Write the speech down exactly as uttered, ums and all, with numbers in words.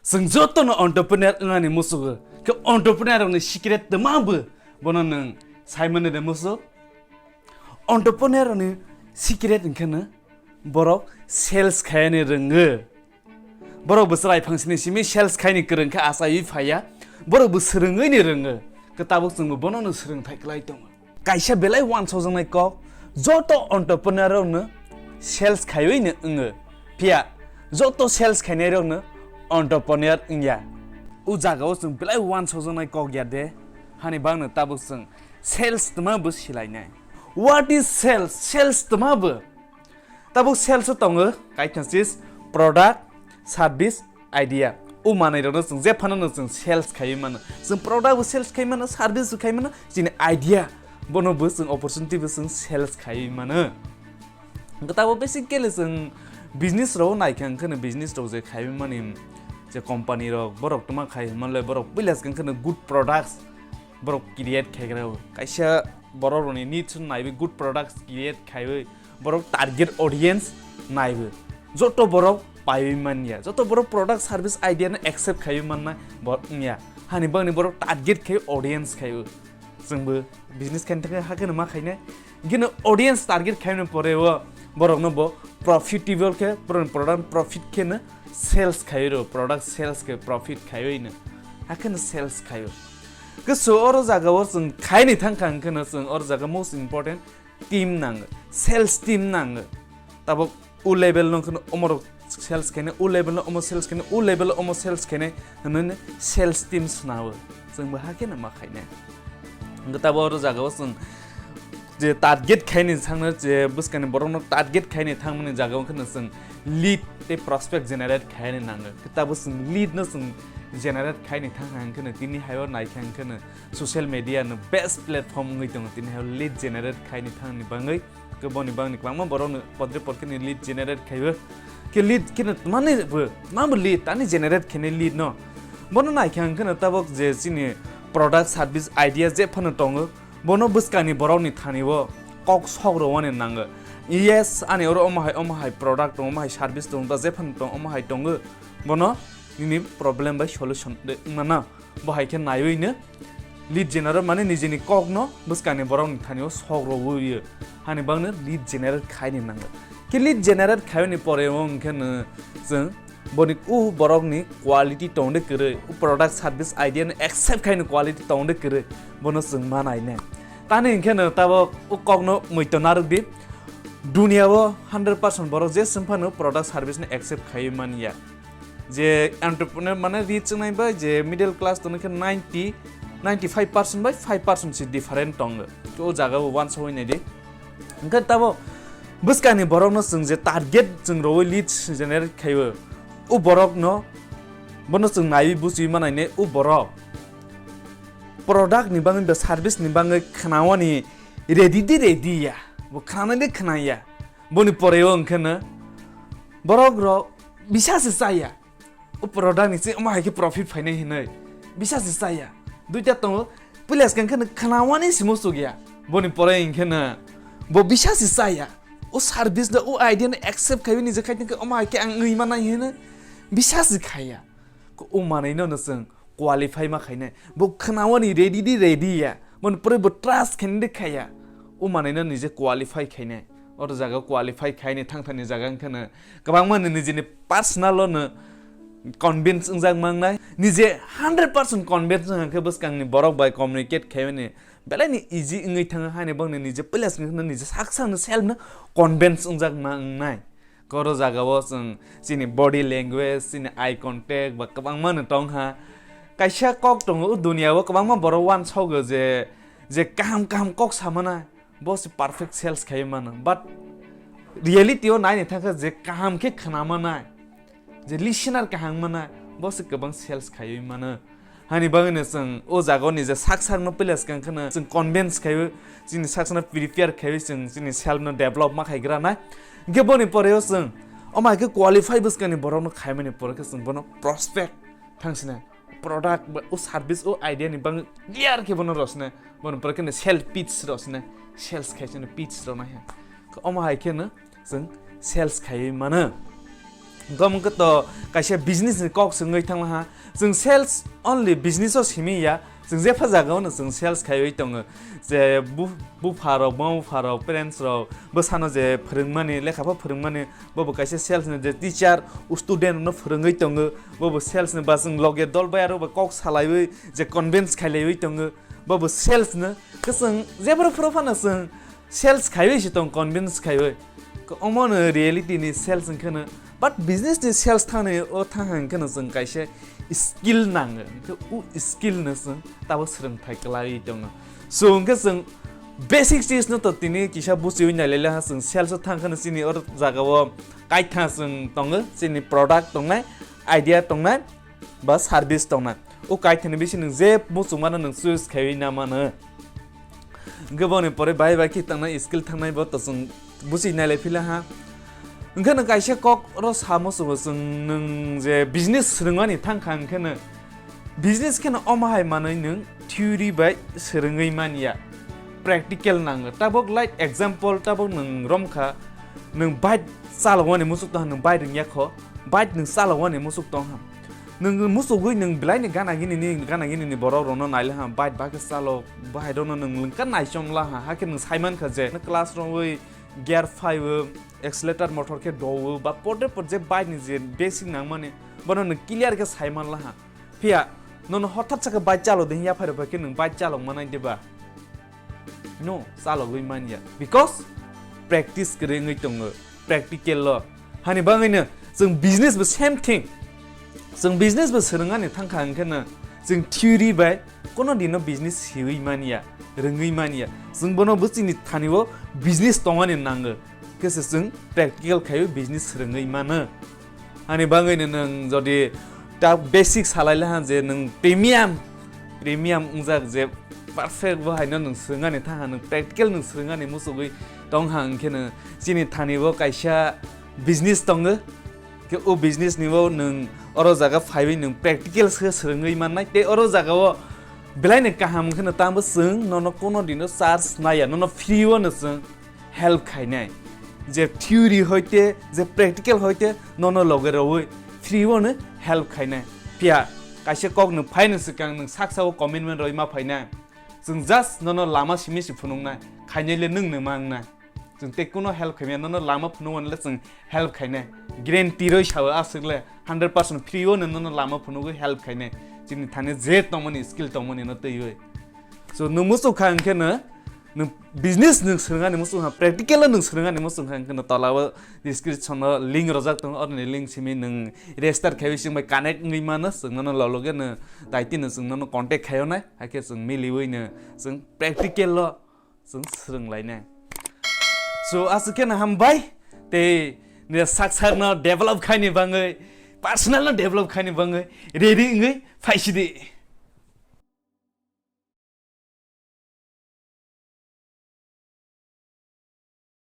Chwng jotono entrepreneur wngnani musugo. Khe entrepreneur rokni secret tma bo bono nwng saimani de musu? Entrepreneur rokni secret hwnkhe no borok sales khaini rwngo. Borok bo chwrai phangsini simi sales khaini kwrwng khe achaiwi phaiya. Borok bo swrwngwi ni rwngo. Khe tabuk chwng bo bono no swrwngthai kwlai tongo. Kaisa belai uansukjaknai kok, joto entrepreneur rokno sales khaiwi no wngo, phiya joto sales khainai rokno entrepreneur wngya. O jagao chwng belai uansukjaknai kok ya de, hani bagno tabuk chwng sales tma bo silainai. What is sales? Sales tma bo? Tabuk sales o tongo kaithangsis product, service, idea. O manwi rokno chwng jephano no chwng sales khaiwi mano. Chwng product bo sales khai mano, service bo khai mano, chini idea bono bo chwng opportunity bo chwng sales khaiwi mano. Hwnkhe tabuk basically chwng business rok naikha hwnkhe no business rok je khaiwi mani je company rok borok tma khai hwnmanle borok puila se hwnkhe no good products borok create khaigra o. Kaisa borok rokni needs no naiwi good products create khaiwi borok target audience naiwi. Joto borok paiwi manya. Joto borok product service idea no accept khaiwi mannai bo wngya. Hani bagni borok target khai audience khaiwi. Chwngbo business khaini thangkhe hakhe no ma khainai. Gino audience target khaimani pore o borokno bo profitable khe, borokni product profit khe no sales khaiwi rw, product sales khe profit khaiwi no. Hakhe no sales khaiwi. Khe so oro jaga o chwng khaini thangkha hwnkhe no chwng oro jaga most important team nango, sales team nango. Tabuk o level no kheno omorok sales khainai, o level no omo sales khainai, o level no omo sales khainai hwnwi sales team swnao. Chwngbo hakhe no ma khainai. Hwnkhe tabuk oro jagao chwng je target khaini thangno, je bwskangni borokno target khaini thangmani jagao kheno chwng lead tei prospect generate khaini nango. Tabuk chwng lead no chwng generate khaini thangkha hwnkhe no tini haio naikha hwnkhe no social media no best platform wngwi tongo tini haio lead generate khaini thangni bagwi. Khe boni bagni kwbangma borokno podre podre ni lead generate khaiwi. Khe lead kheno mani bo, ma bo lead, tani generate khainai lead no. Bono naikha hwnkhe no tabuk je chini product service idea je phano tongo, bono bwskangni borokni thani o kok sok rwani nango. Yes, ani oro omo hai, omo hai product tongo, omo hai service tongo, ba je phano tongo, omo hai tongo. Bono nini problem bai solution de wngmano. Bo hai khe naiwi no lead generate mane nijini kokno bwskangni borokni thani o sok rwui rw. Hani bagno lead generate khaini nango. Khe lead generate khaini pore o hwnkhe no chwng boni o borokni quality tongde kwrwi, o product service idea no accept khaini quality tongde kwrwi, bono chwng ma nainai. Tani hwnkhe no tabuk o kokno muitu narwk di. Duniya o hundred percent borok je swng phano product service no accept khaiwi manya. Je entrepreneur mane rich wngnai bai je middle class tongwi khe ninety, ninety five percent bai five percent se different tongo. Khe o jaga o uansugwi naidi. Hwnkhe tabo bwskangni borokno chwng je target chwng rwui leads generate khaiwi, o borokno bono chwng naiwi buchiwi manainai o borok product ni bagwi ba service ni bagwi khnaoni ready de ready ya, bo khnanai de khnaya. Boni pore o hwnkhe no borok rok bisa se chaya. O product ni se omo hai khe profit phainai hinwi bisa se chaya. Duita tongo, puila se hwnkhe no khnawani se muchuk ya. Boni pore hwnkhe no bo bisa se chaya. O service no, o idea no accept khaiwi nije khai tongkhe omo hai khe ang wngwi manai hinwi bisa se khaya. O manwi no no chwng qualify ma khainai. Bo khnawani ready di ready ya. Boni pore bo trust khainai de khaya. O manwi no nije qualify khainai. Oro jaga qualify khaini thangthani jaga wngkha no kwbangma no nijini personal o no convince wngjak mangnai. Nije hundred percent convince wngkha khe bwskangni borok bai communicate khaimani belaini easy wngwi thango, haini bagwi nije puila se wngkha no nije sak sakno self no convince wngjak mangnai. Koro jagao chwng chini body language, chini eye contact ba kwbangma no tongkha. Kaisa kok tongo o duniya o kwbangma borok uansogo je, je kaham kaham kok samana bo se perfect sales khai mano. But reality o naini thangkha je kaham khe khna manai, je listener kaham manai, bo se kwbang sales khaiwi mano. Hani bagwino chwng o jagao nije sak sakno puila swkang kheno chwng convince khaiwi, chini sak sakno prepare khaiwi chwng chini self no develop ma khaigra nai. Hwnkhe boni pore o chwng omo hai khe qualify bwskangni borokno khaimani pore khe chwng bono prospect thang sine product ba o service o idea ni bagwi clear khe bono rosne, boni pore kheno sales pitch rosne, sales khaisano pitch roknai. Omo hai kheno chwng sales khaiwi mano. Gom khe to kaisa business ni kok swngwi thangla ha. Chwng sales only business o simi ya. Chwng jepha jaga o no chwng sales khaiwi tongo. Je bu-, bupha rok, ma bupha rok, parents rok, bwsano je phwrwngmani, lekha pha phwrwngmani, bo bo kaisa sales ni je teacher, student no phwrwngwi tongo. Bo bo sales ni ba chwng loge dol bai aro bo kok salaiwi je convince khailaiwi tongo. Bo bo sales no. Khe chwng jebro phuru phano chwng sales khaiwi se tong, convince khaiwi. Ko omo no reality ni sales wngkhe no. But business ni sales thangni o thang hang khe no chwng kaisa skill nango. Khe u skill no chwng tabo swrwngthai kwlaiwi tongo. So hwnkhe chwng basic cheese no to tini kisa buchiwi nailai laha chwng sales o thang khe no chini o jaga o kaitha chwng tongo, chini product tongnai, idea tongnai, ba service tongnai. O kaithani bisi nwng je muchungmano nwng choice khaiwi na mano. Hwnkhe boni pore bai bai khe tangnai skill thangnai bo to chwng buchi nailai phila ha. Hwnkhe nwng kaisa kok ro sa muchungo chwng nwng je business swrwngmani thang kha hwnkhe no business kheno omo hai manwi nwng theory bai swrwngwi manya. Practical nango. Tabok like example tabok nwng romkha nwng bike chalogmani muchuk tong ha nwng bike rwngya kho. Bike nwng chalogmani muchuk tong ha. Nwng musugwi nwng belai ni gana gini ni, gana gini ni borok rokno naile ha, bike ba khe chalok, bahai rokno nwng lengka naichom la ha, hakhe nwng sai mankha je class rwwi gear phaiwi, accelerator motor khe dowi, ba pore por je bike ni je basic nangmani, bono nwng clear khe sai man la ha. Phiya nono hothat sa khe bike chalok de hiya phai rok khe nwng bike chalok manai de ba? No, chalogwi manya. Because practice kwrwi wngwi tongo. Practical lo. Hani bagwino chwng business bo same thing. Chwng business bo swrwngani thangkha hwnkhe no chwng theory bai kono dino business hiwi manya, rwngwi manya. Chwng bono bo chini thani o business tongmani nango. Khe se chwng practical khaiwi business swrwngwi mano. Ani bagwi no nwng jodi ta basic salai laha je nwng premium, premium wngjak je perfect bo haino nwng swrwngani thaha nwng practical nwng swrwngani muchugwi tongha hwnkhe no chini thani bo kaisa business tongo. Khe o business ni bo nwng oro jaga phaiwi nwng practical se swrwngwi mannai tei oro jaga o belai no kaham wngkhe no tamo chwng nono kono dino charge naiya, nono free o no chwng help khainai. Je theory hoite, je practical hoite nono loge rwwi free o no help khainai. Phiya kaisa kok nwng phaino swkang nwng saksa o commitment rwwi ma phainai. Chwng just nono lama simi se phunuknai, khainai le nwng no mangnai. Chwng tei kuno help khaimya, nono lama phunukmani le chwng help khainai. Guarantee rwi sao aswk le hundred percent free o no nono lama phunugwi help khainai. Chini thani je tongmani skill tongmani no twiwi. So nwng muchuk kha hwnkhe no nwng business nwng swrwngani muchung kha, practical o nwng swrwngani muchung kha, hwnkhe no tola o description o link rojak tongo, oroni link simi nwng register khaiwi chwng bai connect wngwi mano, chwng nono log loge no daiti no chwng nono contact khaio nai, hakhe chwng miliwi no chwng practical o chwng swrwng lainai. So aswk khe no hambai tei nini sak sak no develop khaini bagwi, personal no develop khaini bagwi ready wngwi phaisidi.